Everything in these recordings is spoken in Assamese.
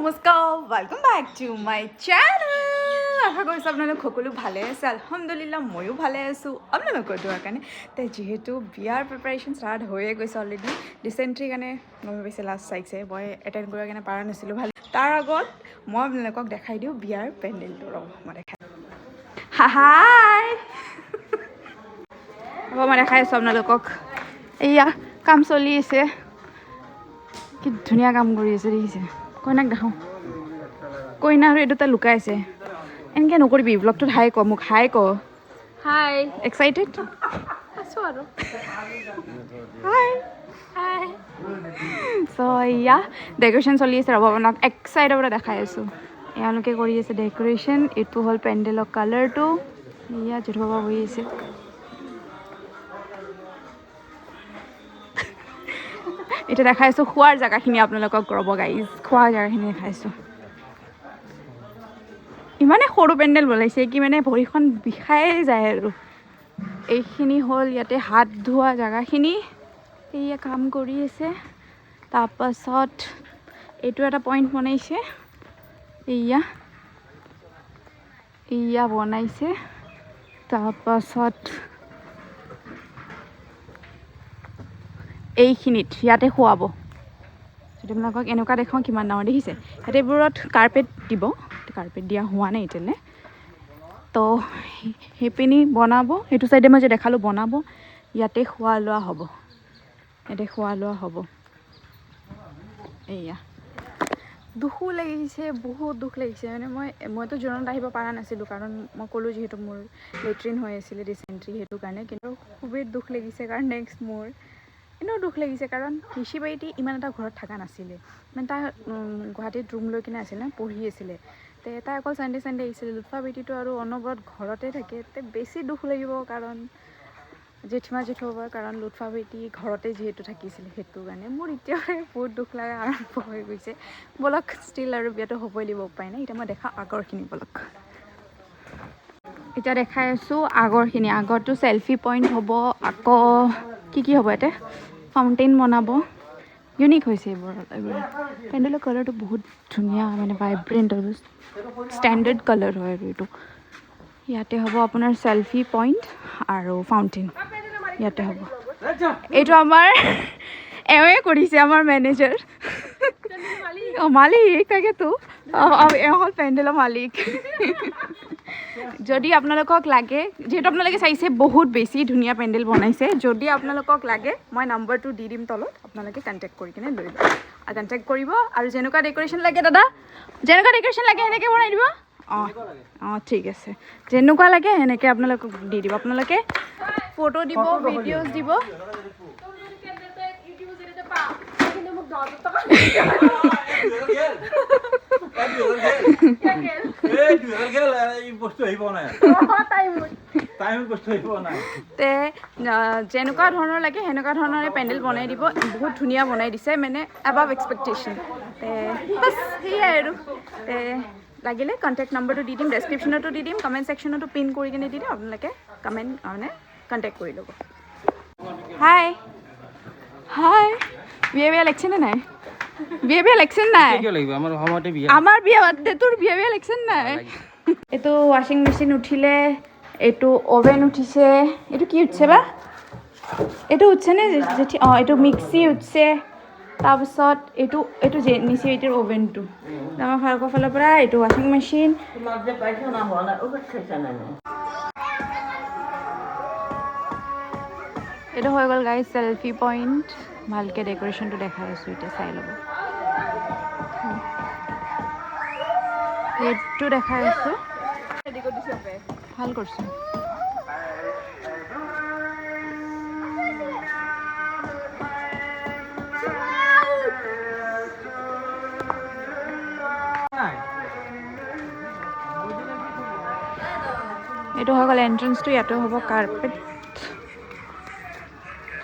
নমস্কাৰ, welcome back to my channel. আশা কৰিছোঁ আপোনালোক সকলো ভালে আছে। আলহামদুলিল্লাহ, ময়ো ভালে আছোঁ আপোনালোকৰ দোৱাৰ কাৰণে। তে যিহেতু বিয়াৰ প্ৰিপাৰেশ্যন ষ্টাৰ্ট হৈয়ে গৈছে অলৰেডি, ডিচেণ্ট্ৰি কাৰণে গম পাইছে, লাষ্ট চাইছে, মই এটেণ্ড কৰাৰ কাৰণে পৰা নাছিলোঁ। ভাল, তাৰ আগত মই আপোনালোকক দেখাই দিওঁ বিয়াৰ পেণ্ডেলটো। ৰ'ব, মই দেখাই। হাই, হ'ব, মই দেখাই আছোঁ আপোনালোকক। এইয়া কাম চলি আছে, কি ধুনীয়া কাম কৰি আছে দেখিছে। কইনাক দেখাওঁ। কইনা আৰু এই দুটা লুকাই আছে। এনেকৈ নকৰিবি ব্লগটোত। হাই ক মোক, হাই ক। হাই। এক্সাইটেড? আছোঁ আৰু। হাই। হাই। চ' এয়া ডেক'ৰেশ্যন চলি আছে। ৰ'ব, আপোনাক এক চাইডৰ পৰা দেখাই আছোঁ। এওঁলোকে কৰি আছে ডেক'ৰেশ্যন। এইটো হ'ল পেণ্ডেলৰ কালাৰটো। এয়া জেঠু বাবা বহি আছে। এতিয়া দেখাই আছোঁ খোৱাৰ জেগাখিনি আপোনালোকক। ৰ'ব গাইজ, খোৱাৰ জেগাখিনি দেখাইছোঁ। ইমানে সৰু পেণ্ডেল বনাইছে কি মানে ভৰিখন বিষাই যায়। আৰু এইখিনি হ'ল ইয়াতে হাত ধোৱা জেগাখিনি। এইয়া কাম কৰি আছে। তাৰপাছত এইটো এটা পইণ্ট বনাইছে। এইয়া এইয়া বনাইছে। তাৰপাছত এইখিনিত ইয়াতে খুৱাব। যদি আপোনালোকক এনেকুৱা দেখাওঁ, কিমান ডাঙৰ দেখিছে। ইয়াতে এইবোৰত কাৰ্পেট দিব, কাৰ্পেট দিয়া হোৱা নাই এতিয়ালৈ। তো সেইপিনি বনাব, সেইটো চাইডে মই যে দেখালোঁ বনাব। ইয়াতে খোৱা লোৱা হ'ব, ইয়াতে খোৱা লোৱা হ'ব। এয়া দুখো লাগিছে, বহুত দুখ লাগিছে। মানে মইতো জোৰোণত আহিব পৰা নাছিলোঁ, কাৰণ মই ক'লোঁ যিহেতু মোৰ লেট্ৰিন হৈ আছিলে, ডিচেণ্ট্ৰি, সেইটো কাৰণে। কিন্তু খুবেই দুখ লাগিছে, কাৰণ নেক্সট মোৰ এনেও দুখ লাগিছে, কাৰণ ঋষি বাইটি ইমান এটা ঘৰত থকা নাছিলে। মানে তাই গুৱাহাটীত ৰুম লৈ কিনে আছিলে, পঢ়ি আছিলে। তে তাই অকল চানডে চানডে আহিছিলে। লুৎফা বেটিটো আৰু অনবৰত ঘৰতে থাকে। তে বেছি দুখ লাগিব, কাৰণ জেঠীমা জেঠুবাৰ, কাৰণ লুৎফা বেটি ঘৰতে যিহেতু থাকিছিলে, সেইটো কাৰণে মোৰ এতিয়াও বহুত দুখ লগা আৰম্ভ হৈ গৈছে। ব'লক, ষ্টিল আৰু বিয়াটো হ'বই লাগিব, উপায় নাই। এতিয়া মই দেখাওঁ আগৰখিনি, ব'লক। এতিয়া দেখাই আছোঁ আগৰখিনি। আগৰটো চেলফি পইণ্ট হ'ব, আকৌ কি কি হ'ব, ইয়াতে ফাউণ্টেইন বনাব। ইউনিক হৈছে এইবোৰ। এইবোৰ পেণ্ডেলৰ কালাৰটো বহুত ধুনীয়া, মানে ভাইব্ৰেণ্ট আৰু ষ্টেণ্ডাৰ্ড কালাৰ হয়। আৰু এইটো ইয়াতে হ'ব আপোনাৰ চেলফি পইণ্ট আৰু ফাউণ্টেইন ইয়াতে হ'ব। এইটো আমাৰ এওঁৱে কৰিছে, আমাৰ মেনেজাৰ। অঁ, মালিক, তাকেতো। অঁ, এওঁ হ'ল পেণ্ডেলৰ মালিক। যদি আপোনালোকক লাগে, যিহেতু আপোনালোকে চাইছে বহুত বেছি ধুনীয়া পেণ্ডেল বনাইছে, যদি আপোনালোকক লাগে মই নাম্বাৰটো দি দিম তলত, আপোনালোকে কণ্টেক্ট কৰি কিনে লৈ ল'ব আৰু কণ্টেক্ট কৰিব। আৰু যেনেকুৱা ডেক'ৰেশ্যন লাগে দাদা, যেনেকুৱা ডেক'ৰেশ্যন লাগে সেনেকৈ বনাই দিব। অঁ অঁ, ঠিক আছে, যেনেকুৱা লাগে সেনেকৈ আপোনালোকক দি দিব। আপোনালোকে ফটো দিব, ভিডিঅ'জ দিব। তে যেনেকুৱা ধৰণৰ লাগে সেনেকুৱা ধৰণৰে পেণ্ডেল বনাই দিব। বহুত ধুনীয়া বনাই দিছে, মানে এবাভ এক্সপেক্টেশ্যন। তে বাছ সেয়াই আৰু। তে লাগিলে কণ্টেক্ট নম্বৰটো দি দিম, ডেছক্ৰিপশ্যনতো দি দিম, কমেণ্ট ছেকশ্যনতো পিন কৰি কিনে দি দিম। আপোনালোকে কমেণ্ট মানে কণ্টেক্ট কৰি ল'ব। হাই হাই, বিয়া বিয়া লাগিছেনে নাই? বিয়া বিয়া লাগিছে নাই? কিয় লাগিব? আমাৰ সময়তে বিয়া। আমাৰ বিয়া বাদ দে, তোৰ বিয়া বিয়া লাগিছে নাই? এইটো ৱাশ্বিং মেচিন উঠিলে, এইটো অভেন উঠিছে, এইটো কি উঠিছে বা, এইটো উঠছে নে জেঠী? অঁ, এইটো মিক্সি উঠছে। তাৰপিছত এইটো নিচে এইটোৰ অভেনটো আমাৰ ফাৰুকৰ ফালৰ পৰা, এইটো ৱাশ্বিং মেচিন। এইটো হৈ গ'ল গাইজ চেলফি পইণ্ট। ভালকৈ ডেক'ৰেশ্যনটো দেখাই আছোঁ, এতিয়া চাই ল'ব। এইটো দেখাই আছোঁ, ভাল কৰিছোঁ। এইটো হৈ গ'ল এণ্ট্ৰেঞ্চটো। ইয়াতো হ'ব কাৰ্পেট,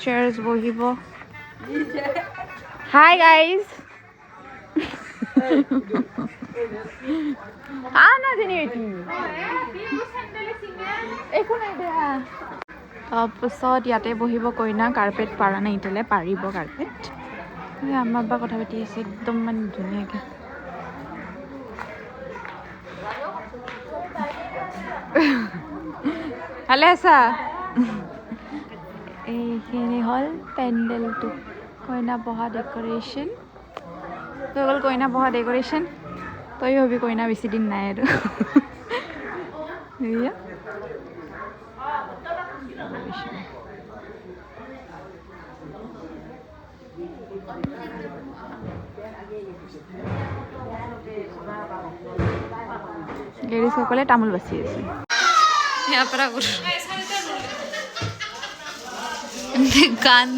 চেয়াৰ্ছ বহিব। হাই গাইজ, একো নাই দিয়া। তাৰপাছত ইয়াতে বহিব কইনা। কাৰ্পেট পাৰা নাই এতিয়ালৈ, পাৰিব কাৰ্পেট। আমাৰ বা কথা পাতি আছে একদম মানে ধুনীয়াকৈ। ভালে আছা? এইখিনি হ'ল পেণ্ডেলটো, কইনা বহা ডেক'ৰেশ্যন। তই গ'ল কইনা বহা ডেক'ৰেশ্যন। তই হবি কইনা, বেছি দিন নাই আৰু। এয়া decoration। লেডিজসকলে তামোল বাচি আছে। ইয়াৰ পৰা গান।